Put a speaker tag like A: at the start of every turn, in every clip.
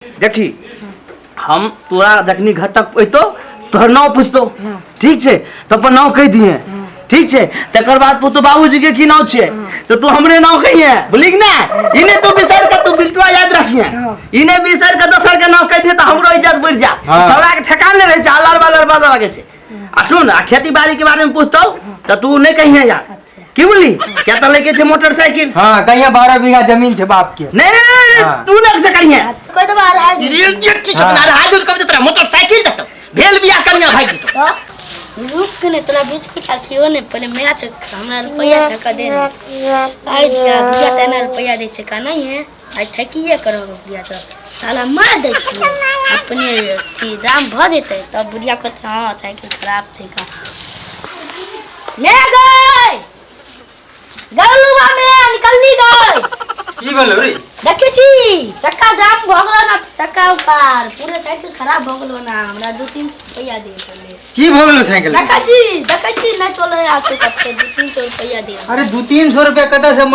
A: देखी, हम तोरा जखनी घटक अयतौ तोहर नाव पुछतौ, ठीक छै? तऽ अपन नाव कहि दिहे, ठीक छै? तकर बाद पुछतौ बाबूजी के की नाव छियै, तऽ तू हमरे नाव कहिहे, बुझली कि नहि? ई नहि तू बिसरि कऽ, तू बिल्टुआ याद रखिहे, ई नहि बिसरि कऽ दोसर के नाव कहि दिहे तऽ हमरो इज्जत बढ़ि जायत। छौड़ा के ठेकान नहि रहै छै, अल्लर बल्लर बाजऽ लगै छै। आ सुन, आ खेती बाड़ी के बारे में पूछतौ तऽ तू नहि कहिहे यार।
B: अच्छा।
A: की बोली, क्या तऽ लेके छै मोटरसाइकिल?
C: हाँ, कहिया 12 बीघा जमीन छै बाप के।
A: नहीं नहीं नहीं, नहीं।
C: हाँ।
A: तू नहीं से करिहे।
B: कोई तो बाहर आ
A: रे ये चीज अपना रहा दूर कब तोरा मोटरसाइकिल देतौ, भेल बियाह कनिया भागि जेतौ।
B: तो रुक के नहीं तोरा बीच कुछ अथियो नहीं, पहले मैच हमरा रुपया ठका दे ने। आइ दिया बिया तेना रुपया दै छै का नहीं है। आइ ठकिए करो रुपया तो साला मार दै छियै अपने, अथी दाम भऽ जेतै तब बुढ़िया कहतै हँ साइकिल खराब छै। का मैं गए गलुआ में निकलली गए।
C: की भेलो रे?
B: देखै छी चक्का जाम भऽ गेलो ना, चक्का ऊपर पूरे साइकिल खराब भऽ गेलो ना। हमरा 2-3 सौ रुपया दे पहिले।
C: की भऽ गेलो साइकिल?
B: देखै छी, देखै छी, नहि चलै आ छै कते, 2-3 सौ रुपया दे।
C: अरे 2-3 सौ रुपया कतऽ से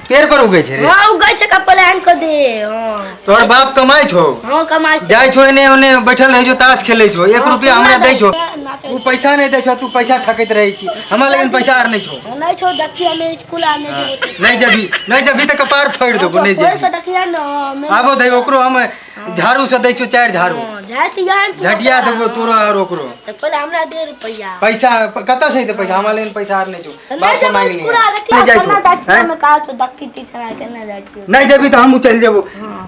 C: पेड़ पर उगै छै रे?
B: हाँ, उगै छै, कपड़ा आनि कऽ दे। हाँ।
C: तोहर बाप कमाइ छौ?
B: हाँ, कमाइ छै।
C: जाइ छौ एने ओने बैठल रहै छौ, ताश खेलै छौ, एक
B: हाँ,
C: रुपया हमरा
B: केना
C: दै छौ?
B: नाचै?
C: उ पैसा नहि दै छौ, तू पैसा ठकैत रहै छी हमरा, लेकिन पैसा आर नहि छौ।
B: नहि छौ, देखिए हमे स्कूल आ नहि जेबो तऽ।
C: नहि जेबही, नहि जेबही तऽ कपार फोड़ि देबो, नहि
B: फोड़
C: जेबही।
B: कऽ देखिए ने हमे।
C: आबो दे ओकरो, हम झाड़ू से दै छौ चारि झाड़ू।
B: हाँ, जाइत यहाँ तू
C: झटिया
B: ओकरा,
C: देबो
B: हाँ।
C: तोरो और ओकरो।
B: तऽ पहिले हमरा दे रुपैआ।
C: पैसा कतऽ से एतै पैसा? हमरा लेकिन पैसा आर नहि छौ,
B: तऽ
C: बाप
B: नहि
C: से
B: जेबो
C: मांगि
B: स्कूल
C: लिहे।
B: आ देखिए
C: नहि जाइ
B: केना
C: छौ,
B: जाइ छियौ
C: हैं?
B: हमे काज छौ देखी टीचर आर केना जाइ छियौ।
C: नहि जेबही तऽ हमहूँ चलि जेबो।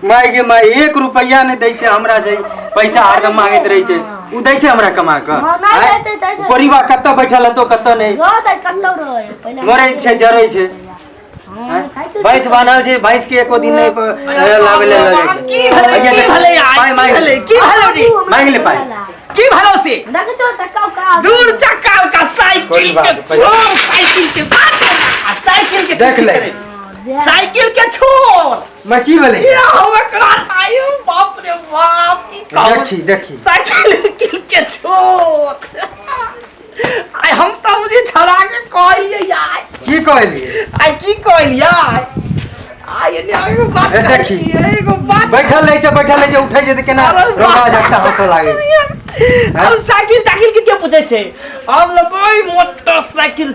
C: माय गे माय, एक रुपैआ नहि दै छै हमरा से, पैसा हरदम मांगैत रहै छै। उ दै छै हमरा कमा कऽ?
B: हाँ, नहि
C: आँय?
B: दै छै, दै छै।
C: परिवार कतऽ बैठल हेतौ, कतऽ नहि।
B: रहतै कतौ रहै पहिले हमरा
C: मरै
B: दे।
C: छै, जरै छै।
B: हाँ,
C: आँय?
B: साइकिल
C: भैंस बान्हल छै, भैंस के एको दिन नहि लाबै लए लऽ जाइ छै।
A: की भेलै, की भेलै आइ?
C: पाइ
A: की
C: मांगि
A: भेलै, की भेलै रे?
C: मांगि ले पाइ।
A: की भेलौ से?
B: देखै छौ चक्का उक्का।
A: दूर चक्का उक्का साइकिल
C: कोई
A: के
C: बात नहीं।
A: छोड़, साइकिल के बात आ साइकिल के
C: देख
A: पीछे
C: ले।
A: करे। साइकिल के छोड़।
C: मैं की भेलै?
A: ये हम एकरा तायो, बाप रे बाप, की कहू?
C: देखी देखी।
A: साइकिल के छोड़। आइ हम तऽ बुझी छड़ा के कहलियै यार।
C: की कहलियै?
A: आइ की कहलियै आइ? एने एगो बात
C: ए,
A: कहै
C: देखी।
A: छियै, एगो बात।
C: बैठल रहै छै, बैठल रहै छै, उठै छै तऽ केना
A: अरे
C: रोगा झटका हंसऽ लागै छै।
A: अब साइकिल ताइकिल के के पूछै छै, अब लगबै मोटरसाइकिल।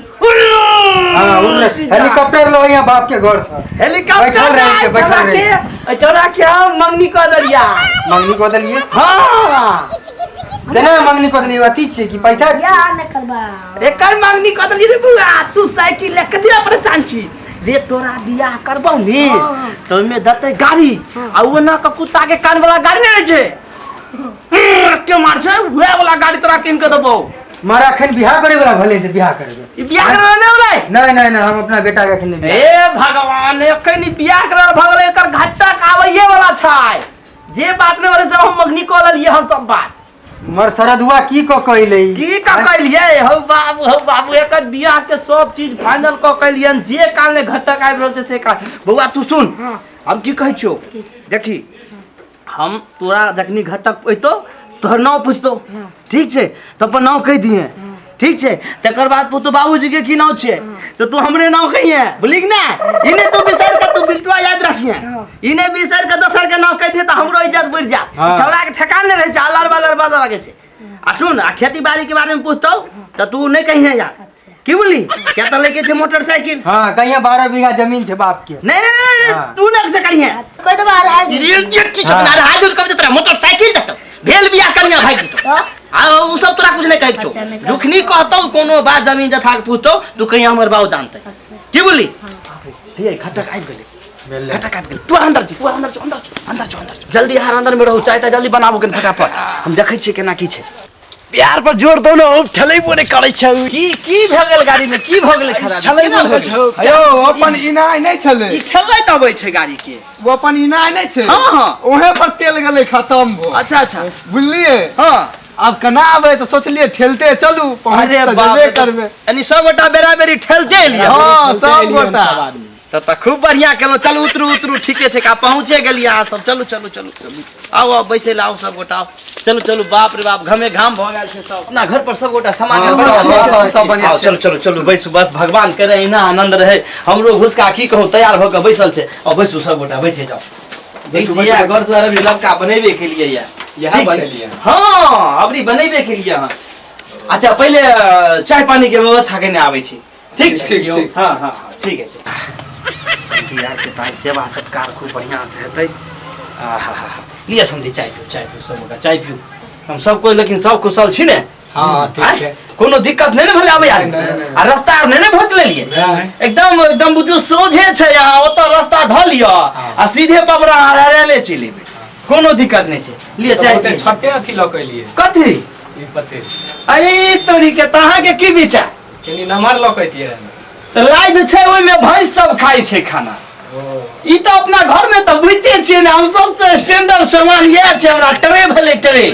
C: हाँ, उड़ हेलीकॉप्टर लो यहाँ बाप के घर से।
A: हेलीकॉप्टर
C: बैठल रहै छै, बैठल
A: चढ़ा
C: रहै
A: के चढ़ा के हम मंगनी कऽ देलियै।
C: मंगनी कऽ देलियै?
A: हाँ।
C: केना मंगनी कऽ देलियै? अथी छियै कि पैसा छियै?
B: या नहि करबा।
A: एकर मंगनी कऽ देलियै रे बौआ, तू साइकिल ले कथी लए परेशान छी रे? तोरा बियाह करबौ ने तऽ ओहिमे देतै गाड़ी, आ ओ ना कऽ कुत्ता के कान वाला गाड़ी नहि रहै छै, के मार छै, उएह वाला गाड़ी तोरा कीन कऽ देबौ।
C: मारा अखन बियाह करे वाला भले जे बियाह करबै।
A: ई बियाह करबै नहि होलै?
C: नहीं नहीं नहीं, हम अपना बेटा के अखन नहि बियाह।
A: हे भगवान, एखन ई बियाह करल भऽ गेलै, एकर घटक आबैये वाला छै। जे बात नहि भेलै से हम मगनी कऽ लेलियै हम सब बात।
C: मर सरदुआ की कऽ कहले?
A: की कऽ कहलियै हौ बाबू, हौ बाबू, एकर बियाह के सब चीज फाइनल कऽ कहलियन, जे काल ने घटक आबि रहल छै से काल। बौआ तू सुन, हम की कहै छियौ, देखी, हम तोरा जखनी घटक अयतौ तोहर नाव पुछतौ, ठीक छै? तऽ अपन नाव कहि दिहे, ठीक छै? तकर बाद पुछतौ बाबूजी के की नाव छियै, तऽ तू हमरे नाव कहिहे, बुझली कि नहि? ई नहि तू बिसरि कऽ, तू बिल्टुआ याद रखिहे, ई नहि बिसरि कऽ दोसर के नाव कहि दिहे तऽ हमरो इज्जत बढ़ि जायत। छौड़ा के ठेकान नहि रहै छै, अल्लर बल्लर बाजऽ लगै छै। आ सुन, आ खेती बाड़ी के बारे में पूछतौ तऽ तू नहि कहिहे यार।
B: अच्छा।
A: की बोली, क्या तऽ लेके छै मोटरसाइकिल?
C: हाँ, कहिया 12 बीघा जमीन छै बाप के।
A: नहीं नहीं नहीं, नहीं।
C: हाँ।
A: तू नहीं से करिहे।
B: कोई तो बाहर आ
A: रे ये चीज
C: हाँ।
A: अपना रहा दूर कब तोरा मोटरसाइकिल देतौ, भेल बियाह कनिया भागि जेतौ।
B: तो
A: आ उ सब तोरा कुछ नहीं कहै छौ।
B: अच्छा, नहि कहै।
A: जखनी कहतौ कोनो बात जमीन जथा के पूछतौ, तू कहिया हमर बाबू जानतै।
B: अच्छा।
A: की बोली, हे खटक आबि गेलै।
C: भेलै।
A: खटक आबि गेलै, तू अंदर जो, तू अंदर जो, अंदर जो, अंदर जो, अंदर जो, जल्दी हार अंदर में रहू, चाय ताय जल्दी बनाबू कनि फटाफट, हम देखै छियै केना की छै।
D: प्यार पर जोर दौ ने, ओ ठेलेबो नहि करै छै।
A: की की भऽ गेल गाड़ी में, की भऽ गेलै खराबी?
D: ठेलेबो
A: केना
D: नहि
A: भऽ
D: करै
A: गेल?
D: छौ।
E: यौ, अपन इनाय नहि छलै।
A: ई ठेलैत अबै छै गाड़ी के।
E: ओ अपन इनाय नहि छै?
A: हाँ, हाँ।
E: ओहे पर तेल गेलै खत्म भऽ।
A: अच्छा अच्छा।
E: बुझलियै?
A: हाँ।
E: आब केना आबै तऽ सोचलियै ठेलते चलू, पहुँच
A: अरे
E: तऽ
A: बाप
E: जेबे
A: रे,
E: करबै।
A: यानी सब गोटा बेरा बेरी ठेलते एलियै?
E: हाँ, सब गोटा।
A: तऽ खूब बढ़िया केलहुँ। चलू, उतरू उतरू, ठीके छै का, पहुँचे गेलियै अहाँ सब। चलू चलू चलू चलू, आउ आउ, बैसै लए आउ सब गोटा, आउ, चलू चलू। बाप रे बाप, घमे घाम भऽ गेल छै सब। अपना घर पर सब गोटा सामान
E: हाँ,
A: सब
E: सब,
A: सब,
E: सब, सब बढ़िआँ
A: आउ,
E: छै।
A: चलू चलू चलू, बैसू। बस भगवान करे एहिना आनंद रहे। हमरो घुसका की कहूँ, तैयार भऽ कऽ बैसल छै। आउ बैसू, सब गोटा बैसे जाउ। देखै छियै घर द्वार अभी लड़का बनेबे के लिए या।
F: इएह
A: ठीक छै।
F: बनेलियै।
A: हाँ, अबरी बनेबे के लिए। हाँ, अच्छा, पहिले चाय पानी के व्यवस्था केने आबै छी। ठीक छै?
E: ठीक ठीक।
A: हाँ हाँ हाँ, ठीक है। समझी यार के ताई सेवा सत्कार खूब बढ़िया से हेतै। आहा हा हा, लिअ समझी, चाय पीऊ, चाय पीऊ, सब गोटा चाय पीऊ। हम सब कोई लेकिन सब कुशल छी ने?
F: हाँ, ठीक
A: आँय?
F: छै।
A: कोनो दिक्कत नहि ने भेलै आबै आर?
E: नहि, नहि।
A: आ रस्ता आर नहि ने भटक लेलियै?
F: नहि।
A: एकदम एकदम बुझू सोझे छै, अहाँ ओतऽ रास्ता धऽ लिअ आ सीधे पबरा हराले चलि एबै, कोनो दिक्कत नहि छै। लिअ चाय
F: बहुते
A: पीऊ।
F: छोटे अथी लऽ के एलियै।
A: कथी?
F: ई पते।
A: अरे तोरी के, तऽ अहाँके की विचार?
F: कनी नमहर लऽ के एतियै रहए।
A: तऽ लाइद छै, ओहिमे भैंस सब खाइ छै खाना। ई तऽ अपना घर में तऽ बुझिते छियै ने, हम सबसे स्टैंडर्ड सामान इएह छै हमरा, ट्रे भेलै ट्रे,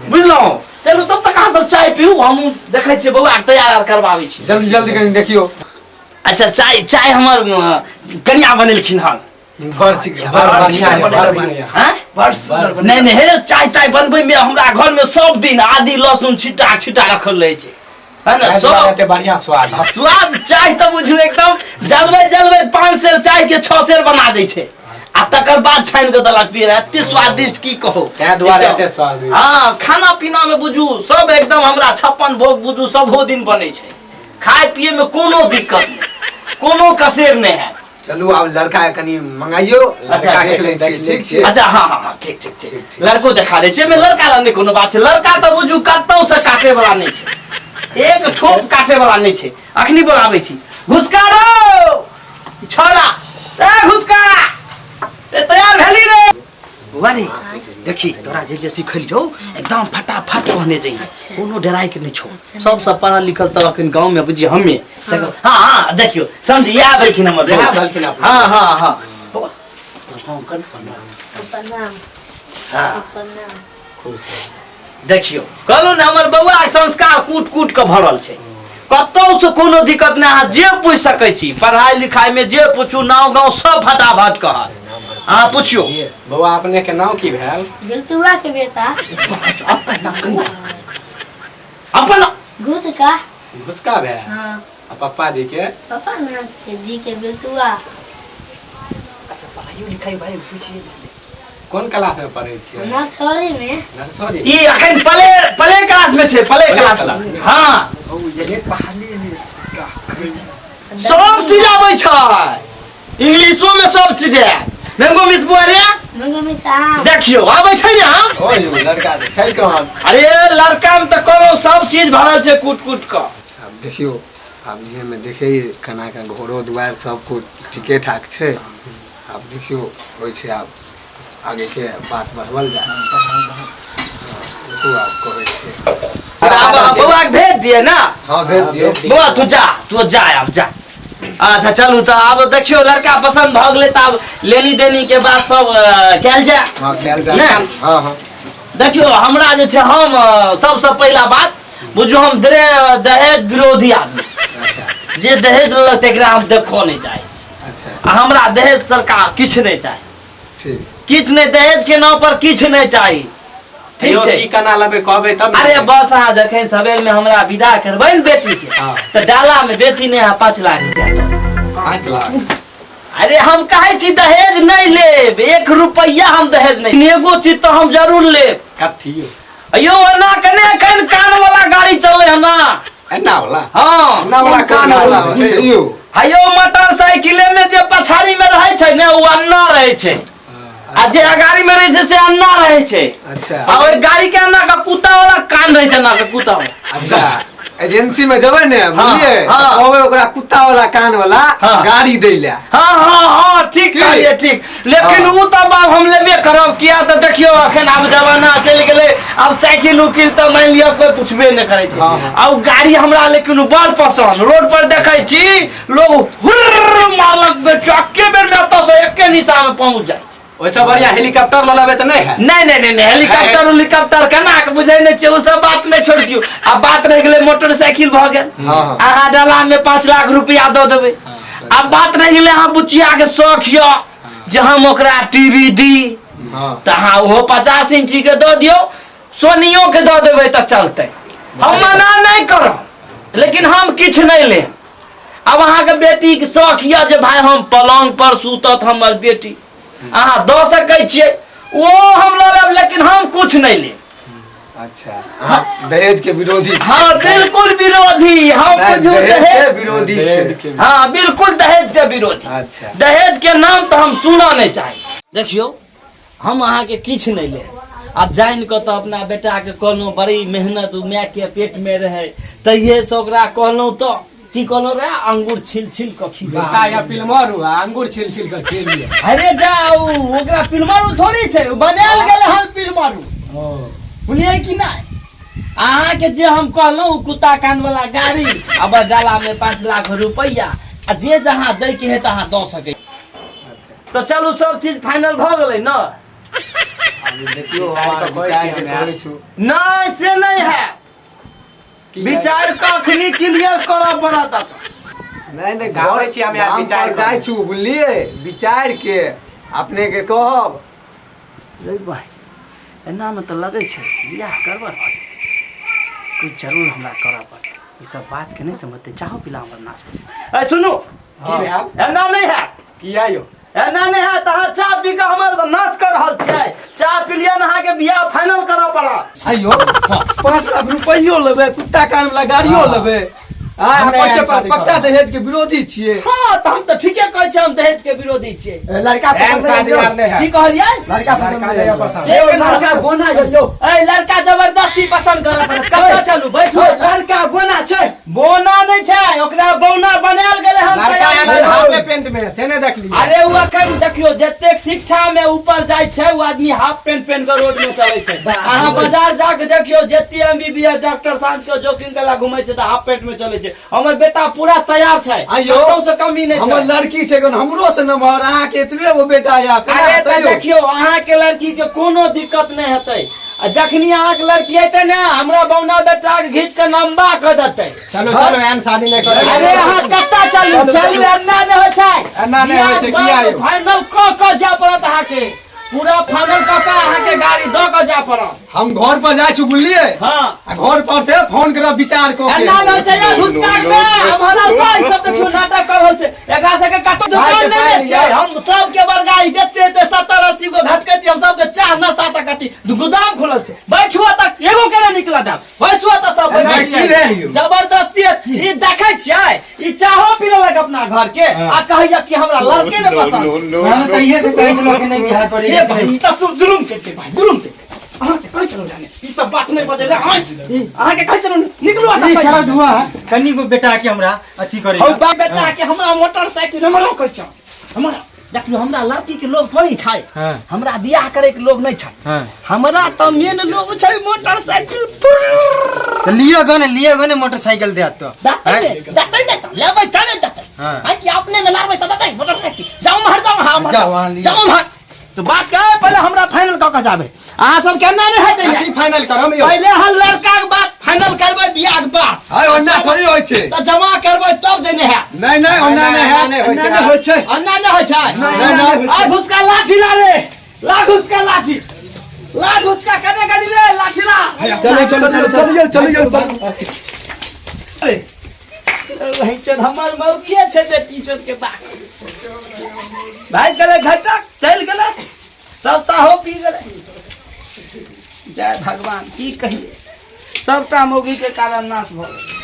A: बुझलहुँ? चलू तब तक अहाँ सब चाय पीऊ, हमहूँ देखै छियै बौआ के तैयार आर करबाबै छी।
E: जल्दी जल्दी कनि देखियौ।
A: अच्छा, चाय चाय हमर कनिया बनेलखिन हन।
E: बड़ ठीक, बड़
D: बड़
E: बढ़िया
D: बढ़िया
E: बड़
D: बनेलक।
E: बढ़िया।
A: हाँ?
D: बड़ सुंदर बनेलक।
A: नहीं नहीं, हे चाय ताय बनबै में हमरा घर में सब दिन आदि लहसुन छिटा छिटा रखल रहै छै, है ना?
F: ताहि दुआरे
A: सब
F: एते बढ़िया स्वाद।
A: आ स्वाद चाय तऽ बुझू एकदम जलबै जलबै 5 सेर चाय के 6 सेर बना दै छै आ तकर बाद छानि कऽ देलक पियै लए। एते स्वादिष्ट की कहू।
F: ताहि दुआरे
A: एकदम।
F: एते स्वादिष्ट।
A: हाँ, खाना पीना में बुझू सब एकदम हमरा 56 भोग बुझू सबो दिन बनै छै। खाय पिए में कोनो दिक्कत नहि, कोनो कसेर नहि है।
E: चलू, आब लड़का के कनि मंगाइयो।
A: अच्छा,
E: लड़का देख लै छियै, ठीक छै?
A: अच्छा, हाँ हाँ हाँ, ठीक ठीक ठीक।
E: ठीक, ठीक।
A: लड़को देखा दै छियै। एहिमे लड़का लए नहि कोनो बात छै, लड़का तऽ बुझू कतौ से काटे वाला नहि छै, एक ठोप काटे वाला नहि छै। अखनी बोलाबै छी। घुसकारो छोड़ा, ए घुसका, ए तैयार भेली रे? बौआ रे, देखी, तोरा जे जे सिखलियौ एकदम फटाफट कहने जइहे।
B: अच्छा।
A: कोनो डराय के नहि छौ। सबसँ पढ़ल लिखल तऽ अखन गाँव में बुझी हमे। देखो, हाँ हाँ, देखियौ समझी, इएह भेलखिन हमर
F: इएह
A: बौआ।
F: भेलखिन अपना।
A: हाँ हाँ हाँ, बौआ प्रणाम कर, प्रणाम।
B: प्रणाम।
A: हाँ।
B: प्रणाम।
A: देखियौ, कहलहुँ ने हमर बौआके संस्कार कूट कूट के भरल छै, कतौ से कोनो दिक्कत नहि। अहाँ जे पूछि सकै छी पढ़ाई लिखाई में, जे पूछू, नाव गाँव सब फटाफट कहत। अहाँ पुछियौ।
F: बौआ, अपने के नाम की भेल?
B: बिल्टुआ के बेटा।
A: अपन
B: घुस का।
F: घुसका भेल?
B: हाँ।
F: आ पप्पा जी के?
B: पापा ना के जी के बिल्टुआ।
D: अच्छा, पढ़ाइयो लिखाई भाई पूछिए।
F: कोन क्लास में पढ़ै छियै?
B: नर्सरी में।
F: नर्सरी।
A: ई अखन प्ले प्ले क्लास में छै, प्ले क्लास
F: क्लास
A: में।
F: में।
A: हाँ।
D: ओ ये पढ़ले में
A: सब चीज आबै छै, इंग्लिशो में सब चीज है। मैंगो मिस बुआ रे।
B: मैंगो मिस आम।
A: देखियौ, आबै छै ने आम?
E: ओ यौ, लड़का तऽ छै कहाँ?
A: अरे, लड़का में तऽ कोनो सब चीज भरल छै कूट कूट कऽ।
E: आब देखियौ, आब इहे में देखै केना के घरो दुआरि सब कुछ ठीके ठाक छै। आब देखियौ, होइ छै, आब आगे के बात बढ़बल जाय। रुकू, आब कहै छियै।
A: आब आब बौआ के भेज दिए ना?
E: हाँ, भेज दियौ।
A: बौआ, तू जा, तू जा, आब जा। अच्छा चलू, तऽ आब देखियौ, लड़का पसन्द भऽ गेलै तऽ आब लेनी देनी के बात सब कयल जाय।
E: हाँ, कयल जाय।
A: नहि।
E: हाँ हाँ।
A: देखियौ, हमरा जे छै, हम सबसँ पहिला बात बुझू, हम दहेज विरोधी आदमी। जे दहेज लेलक तकरा हम देखो नहि चाहै छी। आ हमरा दहेज सरकार किछु नहि चाही। किछु नहि, दहेज के नाम पर किछु नहि चाही, ठीक
F: यौ,
A: छै?
F: की केना लेबै, कहबै तब ने।
A: अरे बस, अहाँ जखन सबेर में हमरा विदा करबै ने बेटी के, तऽ डाला में बेसी नहि, अहाँ 5 लाख रुपया दऽ देब।
F: 5 लाख?
A: अरे, हम कहै छी दहेज नहि लेब, 1 रुपैआ हम दहेज नहि। एगो चीज तऽ हम जरूर लेब।
F: कथी यौ?
A: अयो, एना कने एखन कान वाला गाड़ी चले है ना।
F: एना वाला?
A: हाँ।
F: एना वाला
E: कान वाला होइ छै यौ?
A: हयो, मोटरसाइकिले में जे पछाड़ी में रहै छै ने, ओ अन्ना रहै छै आ जे अगाड़ी में रहै छै से अन्ना रहै छै। आ ओहि गाड़ी के अन्ना का कुत्ता वाला कान रहै छै, अन्ना के कुत्ता वाला।
E: अच्छा, एजेंसी में जेबै ने, बुझलियै?
A: हाँ।
E: कहबै ओकरा कुत्ता वाला कान वाला गाड़ी दै लए।
A: हाँ हाँ हाँ, ठीक।
E: की?
A: कहलियै ठीक, लेकिन उ तऽ बाप हम लेबे करब, किया तऽ देखियौ, अखन आब जमाना चलि गेलै, आब साइकिल उकिल तऽ मानि लिअ कोइ पुछबे नहि करै छै।
E: हाँ, हाँ।
A: आ उ गाड़ी हमरा लेकिन उ बड़ पसन्द। रोड पर देखै छी, लोग हुर्र मारलक, बेचा एके बेर में एतऽ से एके निशा में पहुँच जाइ छै।
F: ओहिसँ बढ़िया हेलीकॉप्टर लऽ लेबै तऽ नहि है?
A: नहीं नहीं नहीं नहीं, हेलीकॉप्टर हेलीकॉप्टर केना के बुझै नहि छै, ओ सब बात नहि छोड़ दियौ। आ बात रहि गेलै, मोटरसाइकिल भऽ गेल,
E: हाँ, हाँ।
A: अहाँ डाला में 5 लाख रुपया दऽ देबै। आ बात रहि गेलै, अहाँ बुचिया के शौख यऽ जे हम ओकरा टीवी दी, तऽ अहाँ ओहो 50 इंची के दऽ दियौ, सोनियो के दऽ देबै तऽ चलतै, हम मना नहि करब, लेकिन हम किछु नहि लेब। आब अहाँके बेटीके शौख यऽ जे भाय हम पलंग पर सुतत हमर बेटी। अहाँ दऽ सकै छियै ओ हम लऽ लेब, लेकिन हम कुछ नहि लेब।
E: अच्छा, अहाँ दहेज के विरोधी छी।
A: हाँ बिल्कुल विरोधी हम।
E: नहि,
A: कुछ
E: दहेज के
A: दहेज
E: विरोधी छै।
A: हाँ बिल्कुल दहेज के विरोधी।
E: अच्छा,
A: दहेज के नाम तऽ हम सुनऽ नहि चाहै छी। देखियौ, हम अहाँके किछु नहि लेब। आब जानि कऽ तऽ अपना बेटाके कहलहुँ, बड़ी मेहनत ओ मायके पेटमे रहै तहिएसँ ओकरा कहलहुँ, तऽ की कहलहुँ रे, अंगूर छिल छिल कऽ खिबै।
F: बच्चा या पिलमरू आ अंगूर छिल छिल कऽ खेलिए।
A: अरे जाउ, ओकरा पिलमारू थोड़ी छै, ओ बनायल गेल हन पिलमारू, बुझलियै कि नहि? अहाँके जे हम कहलहुँ ओ कुत्ता कान वाला गाड़ी आ बस डाला में 5 लाख रुपैआ आ जे जहाँ दै के है तहाँ दऽ सकै। तऽ चलू, सब चीज फाइनल भऽ गेलै ने?
E: आब देखियौ, हम विचार के करै छु।
A: नहि, से नहि है, विचार कखनी क्लियर करऽ पड़त।
E: नहि नहि,
F: गाबै
E: घर
F: छी हम यार,
E: गाम
F: विचार
E: पर जाइ
F: करू।
E: छु, बुझलियै? विचार के अपने के कहब।
A: रे भाइ, एनामे तऽ लगै छै बियाह गड़बड़ भऽ जेतै, कुछ जरूर हमरा करऽ पड़तै। ई सब बातके नहि समझतै, चाहो पिला हमर नाश। ए सुनू।
F: की भेल?
A: एना नहि हैत।
F: किया यौ?
A: एना नहि हैत। अहाँ चाह पी कऽ हमर नाश कऽ रहल छियै। चाह पी लिअ ने, अहाँके बियाह फाइनल करऽ पड़त।
E: आइयो 5 लाख रुपैयो लेबै, कुत्ता कान वाला गाड़ियो लेबै आ
F: हमरा
E: कहै छै
F: एहन शादी
E: पक्का
F: करब।
E: दहेज के विरोधी छियै।
A: हँ, तऽ हम तऽ ठीके कहै छियै, हम दहेज के विरोधी छियै।
C: लड़का
F: एहन
C: पसंद
F: शादी
C: नहीं
F: यार नहि
A: की
F: हैत।
A: कहलियै?
C: लड़का पसंद
F: लड़का
C: नहीं
F: नहि पसंद।
A: से
D: यौ,
A: केना?
D: लड़का बोना यौ यौ।
A: ए लड़का जबरदस्ती पसंद करऽ पड़त। कतऽ चलू, बैठू।
D: यौ, लड़का बोना छै।
A: बोना नहि छै, ओकरा बौना बनायल गेलै हन।
F: लड़का
A: तैयार
F: आयल
A: भेल।
F: हाफे पेंट में, से नहि देखलियै?
A: अरे ओ अखन देखियौ, जतेक शिक्षा में ऊपर जाइ छै ओ आदमी हाफ पेंट पेन के रोड में चलै छै। अहाँ बाजार जाके देखियौ, जते एमबीबीएस डॉक्टर साँझ के जॉगिंग कला घुमै छै तऽ हाफ पेंट में चलै छै। हमर बेटा पूरा तैयार छै।
E: आइयो,
A: कतौ से कमी नहि
E: हमर
A: छै।
E: लड़की छै कन हमरो से नमहर, अहाँके एतबे गो बेटा या केना
A: अरे तऽ
E: हेतै यौ?
A: देखियौ, अहाँके लड़की के कोनो दिक्कत नहि हेतै आ जखनी अहाँके लड़की एतै ने, हमरा बौना बेटा के घीच के लंबा कऽ देतै।
F: चलो चलो, एहन शादी नहि करब।
A: अरे अहाँ कतऽ चलू? चलू, एना नहि होइ छै।
F: एना नहि होइ छै, किया यौ?
A: फाइनल कऽ कऽ जाय पड़त अहाँके, पूरा फाइनल कऽ कऽ अहाँके गाड़ी दऽ कऽ जाय पड़त।
E: हम घर पर जाइ छी, बुझलियै?
A: हाँ।
E: आ घर पर से फोन करब विचार कऽ के।
A: एना नहि छै यौ, घुसका के हम हराउ तऽ ई सब देखियौ नाटक कऽ रहल छै। एकरा सबके कतौ दुकान नहि ने छै। हम सबके बरगाई जते जते 70-80 गो घटकैती, हम सबके चाह नाश्ता तक अथी गोदाम खोलल छै। बैठुआ तक एगो के नहि निकला देब, बैसुआ तऽ सब
C: एना
A: बैठल।
C: की भेल यौ?
A: जबरदस्ती ई देखै छियै, ई चाहो पी लेलक अपना घर के आ कहैया कि हमरा लड़के ने पसंद छै।
C: हाँ, तऽ इहे से कहै छलहुँ कि नहि बियाह करे।
A: ए भाई, तऽ सब जुलुम केलकै भाई, जुलुम केलकै। अहाँके कहै छलहुँ जाने ई सब बात नहि बजै लए। अहाँके कहै छलहुँ, निकलू एतऽ
C: ई
A: से।
C: सारा धुआं कनी गो बेटा के हमरा अथी करे।
A: हौ बा बेटा के हमरा मोटरसाइकिल हमरा कहै छौ हमरा। देखियौ, हमरा लड़की के लोभ थोड़ी छै।
C: हाँ।
A: हमरा बियाह करे के लोभ नहीं छै।
C: हाँ।
A: हमरा तऽ मेन लोभ छै मोटरसाइकिल।
C: लिअ गने, लिअ गने, मोटरसाइकिल देत तो।
A: देतै ने, देतै ने तऽ लेबै तऽ नहि देतै?
C: हाँ।
A: हाँ, कि अपने में लाबै तऽ देतै मोटरसाइकिल। जाउ उम्हर, जाउ। हाँ, उम्हर।
C: जाउ, अहाँ लिअ।
A: जाउ उम्हर। तऽ बात के पहिले हमरा फाइनल कऽ के जाबै। अहाँ सब केना नहि हेतै?
F: कथी फाइनल करम यौ?
A: पहिले हम लड़का के बात फाइनल करबै, बियाह के बात।
E: हाय, ओना थोड़ी होइ छै।
A: तऽ जमा करबै तब जने है।
E: नहि नहि, ओना नहि
F: एना
E: है।
F: नहि होइ
D: एना
F: छै।
D: नहि होइ छै।
A: अन्ना नहि होइ छै।
E: नहि, नहि।
A: आ घुसका लाठी ला रे, ला घुसका लाठी ला, घुसका कने कनी रे, लाठी ला।
D: चलो चलो चलो चलो चलो।
A: वही चल, हमर मौकिए छै बेटी चोद के बाप भाग गेलै, घटक चलि गेलै, सब चाहो पी गेलै। जय भगवान, की कहिए, सबटा मौगी के कारण नाश भऽ गेलै।